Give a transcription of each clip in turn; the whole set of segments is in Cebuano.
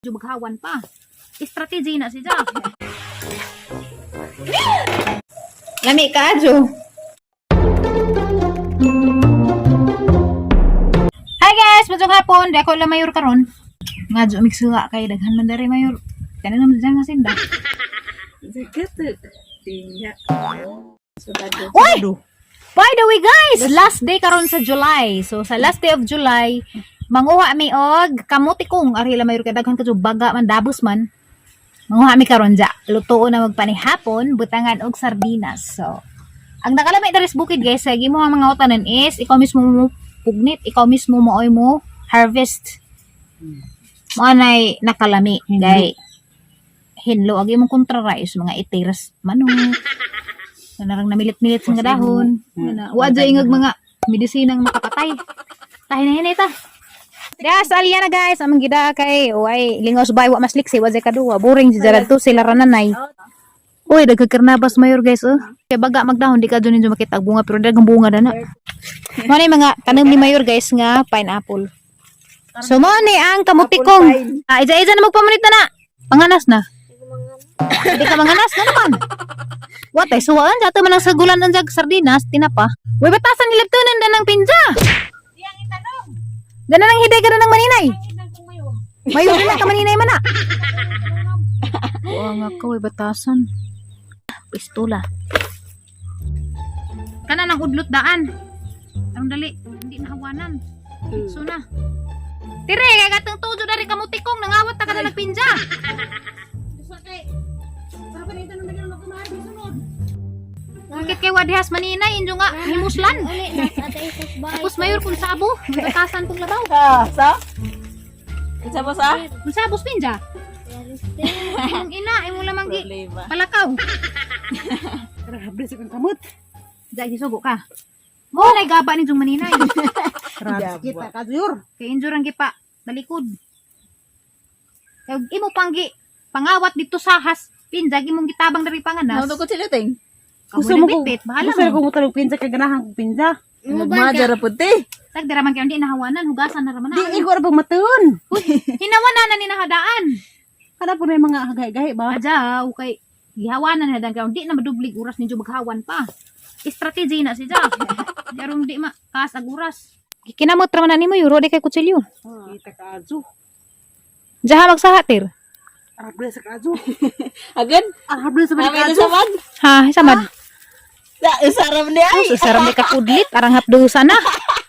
Medyo maghawan pa. Strategy na si Jack. Lami ka, Jo. Hi guys, maayong hapon. Di ako la mayor karon. Nga jo migsuha kay daghan man diri mayor. Tanan naman dyan nga sinda. Uy! By the way guys, last day karon sa July. So sa last day of July, manguha mi og kamuti kong ari la mayor kay daghan kadyo baga man dabos man. Manguha mi karon ja. Lutuon na magpanihapon, butangan og sardinas. So ang nakalami diri sa bukid guys, sa imo ang mga utanan is ikaw mismo mo pugnit, ikaw mismo mooy mo harvest. Mo anay nakalami kay hinlo ag imong kontra rice mga itiras manok. Kanarang namilit-milit sa nga dahon. Kana wa jay ingag mga medisinang makapatay. Tahi na hinay ta. Das alya na guys, among gida kay way lingaw sa bay wa mas liksi wa jay kaduwa. Boring si Jarad to sila rananay. Uy, nagkakarnabas mayor guys oh. Kay baga magdahon di ka dyan ninyo makita ang bunga pero daghang bunga na na. Mo ni mga tanom ni mayor guys nga pineapple. So mo ni ang kamutikong. Ah, ija-ija na magpamunit na na. Panganas na. Hindi ka manganas na naman. What ay suwaan dato man ang sagulan ang jag sardinas tinapa. Uy, batasan nilabtunan na ng pinja. Dana nang hiday ka na ng maninay. Mayor na ka maninay man na. Buang ako, uy, batasan. Pistola. Kana nang udlot daan. Arong dali, hindi nahawanan. So na. Tire, kay katong tujo dari kamutikong nangawat ta ka na nagpinja. Bakit kay wadihas maninay injo nga himuslan. Tapos mayor kung sabo, batasan kung labaw. Ha, sa? Isa ba sa? Kung sabos pinja. Imong ina, imo lamang gi Problema. palakaw. Grabe sa kang kamot. Dai gisugo ka. Mo nay gaba ni jung maninay. Grabe kita ka jur. Kay injo rang gipa talikod. Kay imo panggi pangawat dito sa has pinja imong gitabang diri panganas. Nauto ko sila ting. Gusto mo bitbit, bahala Gusto mo. ko mo talog pinsa kay ganahan kong pinsa. Nagmadara puti. Tag dira man kayo hindi nahawanan, hugasan na raman Di na. igo ra pag matun. Uy, hinawanan na ni nahadaan. Kana po na yung mga hagay-gahi ba? Ajaw kay gihawanan na kayo di na madublig oras ninyo maghawan pa. Strategy na si Jack. Karong di ma kaas ag oras. Kinamot ra man na nimo yuro di kay kutsilyo. Kita ka ju. Jaha magsahatir. Grabe sa ka ju. Agad? Grabe sa Kami ka na ju. samad. Ha, samad. Sa, usaram ni ay. Ay, usaram di ka kudlit, arang hapdusa na.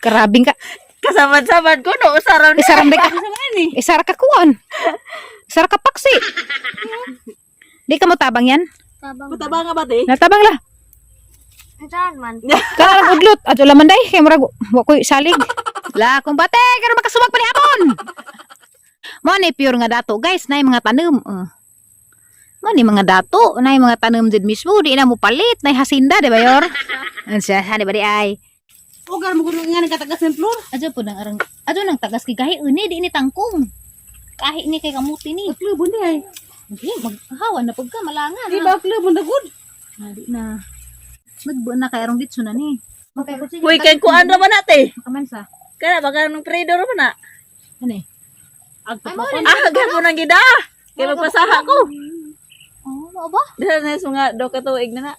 Karabing ka. Kasamad-samad ko no, usaram ni. Isaram di ka. Isara ka kuan. Isara ka paksi. Di ka mo tabang yan? Pataba nga ba te? Natabang lah. Karang udlot. Adyo laman day. Kaya murag, wa ko'y salig. La, kung bate, karon makasumag pa ni hapon. Mo ni pure nga dato, guys. Nay mga tanom. Mo ni mga dato. Nay mga tanom did mismo. Di na mo palit. Nay hasinda, di ba yor? Ano siya, di ba di ay? O gar mo kuno nga nagkatagas ng floor. Adyo po nang arang, adyo nang tagas kay gahi uni, di ni tangkong. Kahi ni kay kamuti ni. Klubon di ay. Hindi, maghawa na pagka malangan. Di ba klubon na good? Na, di na. Nagbuo na kay arong ditso na ni. Okay, Uy, kay kuan ra ba na te? Makamansa. Kana baka nung trader ra ba na? Ano eh? Agto Ay, pa mo ko. Ah, haghan mo nang gida. Kay magpasaha ko. Oh, mao ba? Dira na sa mga do ka tuig na na.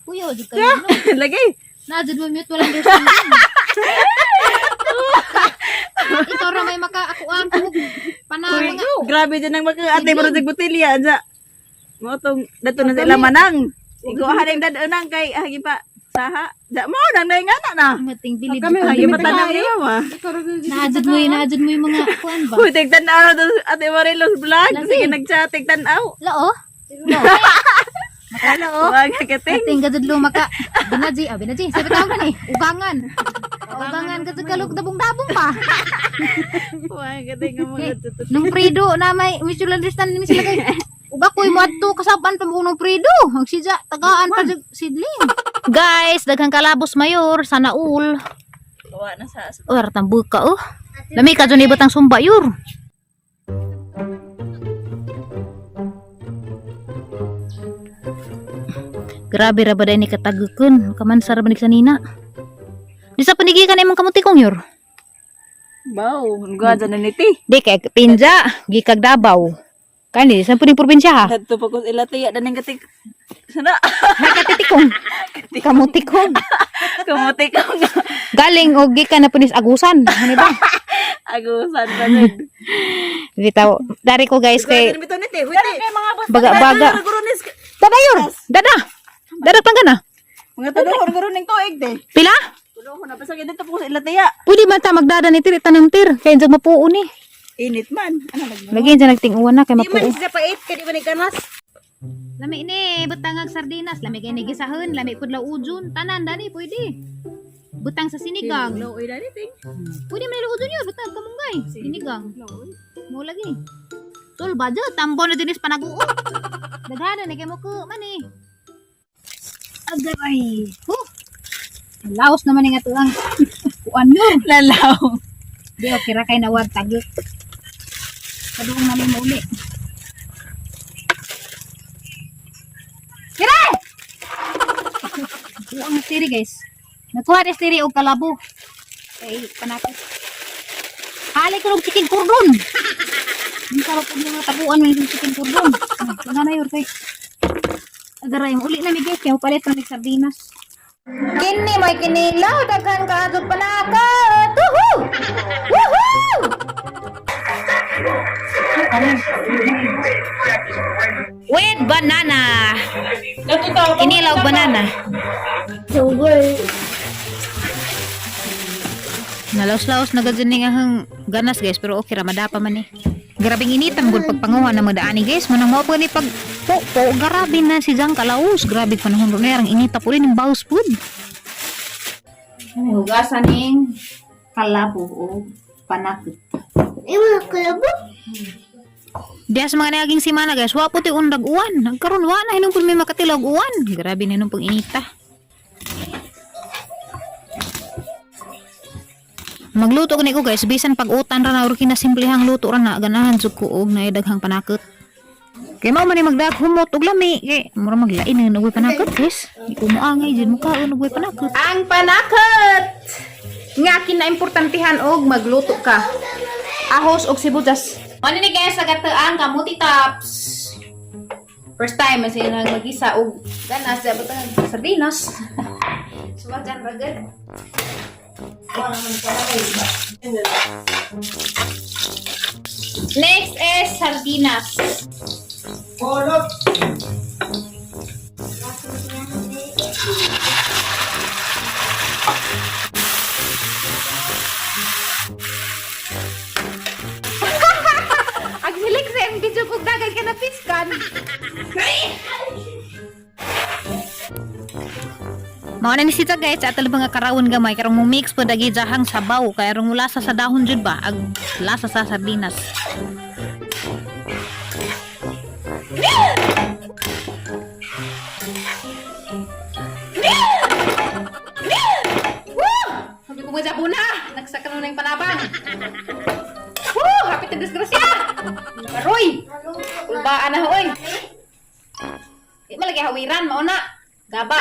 Kuya, jud kayo. No? Lagi. Na, jud mo mute, walang understanding. Ikaw ra may maka ako ang pana Uy, mga grabe dyan ang maka ate mo sa botelya dya. Mo tong dato na sila manang. Ikaw haring dadunang kay hagi pa saha. Da mo nang naingana na. mating bilid. Kami, jud Hagi kayo. pa tanang niya ma. Naadjud mo yun, naadjud mo yung mga kuan ba? Uy, tigtan araw to Ate Marilos vlog. Lagi. Sige nagchat tigtan aw. La oh. No. Makala oh. Wag kating. Ating gajud lo maka binaji, ah binaji. Sabi tawag na ni, ugangan. Ugangan gajud kaluk dabong-dabong pa. Wag kating nga mga tuto. Nung prido na may mutual understanding ni sila kay. Uga koy mo adto kasapan pa mo nung prido. Ang sidya tagaan pa jud sidling. Guys, daghang kalabos mayor sana all. Kawa na sa Or tambuka oh. Lami ka jud ibutang sumba yor. Grabe ra ba day ni katagukon kaman sa ra ba ni sanina. Di sa panigikan imong kamuti kong yor. Baw, nga dyan na niti. Di kay pinja, gikag Davao. Kani sa puning probinsya ha. Dadto pa ko ila tiya daning katik. Sana Hay katitikong. Kamutikong. kamuti ko nga. Galing og gikan na punis agusan. Ano ba? Agusan pa jud. Bitaw, dari ko guys kay Kay bitaw niti, huwite. baga-baga. Dada yor. Dada. Dada tangga na. Mga tuluhon guro ning tuig te. Pila? Tuluhon na basta dito po sa ila tiya. Pwede man ta magdada ni tir tanang tir kay indog mapuo ni. Init man. Ano nag Lagi dyan nagtinguan na kay Di man mapuo. siya pa-8 kay di man ganas. Lami ni butangag sardinas, lami kay ni gisahon, lami pud ujun, tanan dani pwede. Butang sa sinigang. Oy dani ting. Pwede man ujun yun, butang kamunggay, sinigang. Mo lagi. Tol ba dyan, tambo na dinis panaguo. Daghana ni kay mo ko man eh. Agay. Huh. Laos naman ni nga tuang kuan yun. Lalaw. Di okay ra kay nawag tagit. Kaduong namin mauli. Kira! Kuha ang tiri guys. Nagkuha ni tiri og kalabo. Kay panakot. Halay ko og chicken cordon. Ang sarap og mga tabuan ng chicken cordon. Nga na yun kay. Agaray mo uli na mi guys kay palit na mig sardinas. Kini may kinilaw daghan ka adto panakot. Woohoo! Woohoo! With banana. Kinilaw banana. Nalaos-laos na gad ni nga hang ganas guys pero okay ra madapa man eh. Grabing initan gud pagpanguha na madaani guys manang mao pa ni pag po po grabe na si Jang kalaos grabe panahon ron ang inita po rin ng baos pud. Hugasan ning kalabo o panakit. Diya sa mga naging simana guys, wa po ti undag uwan. Nagkaroon wa na hinong may makatilog uwan. Grabe na hinong pong inita. Magluto ko ni ko guys, bisan pag-utan ra na or kinasimplehang luto ra na ganahan jud ko og naay daghang panakot. Kay mao man ni magdag humot og lami kay mura maglain na og panakot guys. Di ko moangay jud mo kaon og panakot. Ang panakot nga kinaimportantehan og magluto ka. Ahos og sibuyas. Ano ni guys sa gataang kamuti tops. First time kasi nang magisa og ganas dapat ang sardinas. Suwajan ra gud. Next is sardinas. Ang hilig sa iyong video kung dagan ka na piskan. Mao na ni sita guys, ato mga karawon gamay karong mo mix po dagi jahang sabaw kay arong lasa sa dahon jud ba ag lasa sa sardinas. Woo! Sabi ko mga na, nagsaka na yung panabang. Woo! Hapit na disgrasya! Maroy! Ulbaan na hoy! Di malagi hawiran, mauna. Gaba.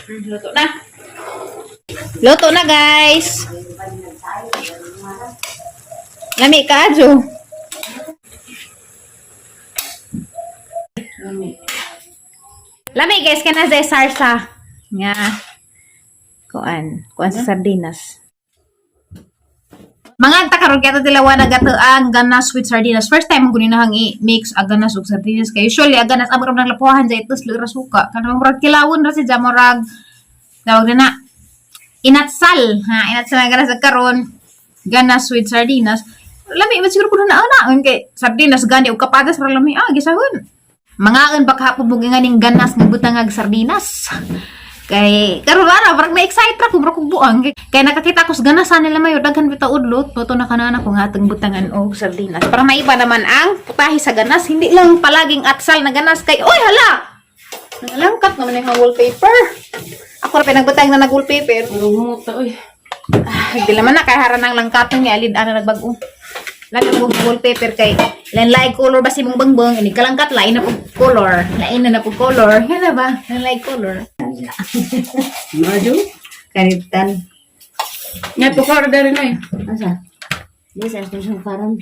Luto na. Luto na, guys. Lami ka, Ajo. Lami, guys. Kana sa sarsa. Nga. Kuan. Kuan sa sardinas. Mga karon kaya tilawa na gataang ganas with sardinas. First time ko ninahang i-mix ang ganas ug sardinas kay usually ang ganas amor nang lapuhan sa itos ra suka. Kanang murag kilawon ra si murag tawag na na inatsal ha inatsal ang ganas ug karon ganas with sardinas. Lami man siguro kuno na ana kay sardinas gani ug kapadas ra lami ah gisahon. Mangaon ba kahapon mo nganing ganas nga butangag sardinas. Kay karon ara parang na-excite ra ko murag kog buang kay, kay nakakita ko sa ganasan nila mayo daghan bitaw udlot moto na kanana ko nga atong butangan og sardinas para maiba naman ang putahe sa ganas hindi lang palaging atsal na ganas kay oy hala nangalangkat naman yung wallpaper ako ra pinagbutang na nag wallpaper. Rumuta oy. Ah, di naman na kay hara nang langkatong ni alid ana nagbag-o. Lagi mo wallpaper kay lain lain color ba si mong bangbang ini kalangkat lain na pug color. Lain na na pug color. Yan na ba? Lain lain color. Maju. Karitan. Nga pukaw ra diri na eh. Asa? Di sa station karon.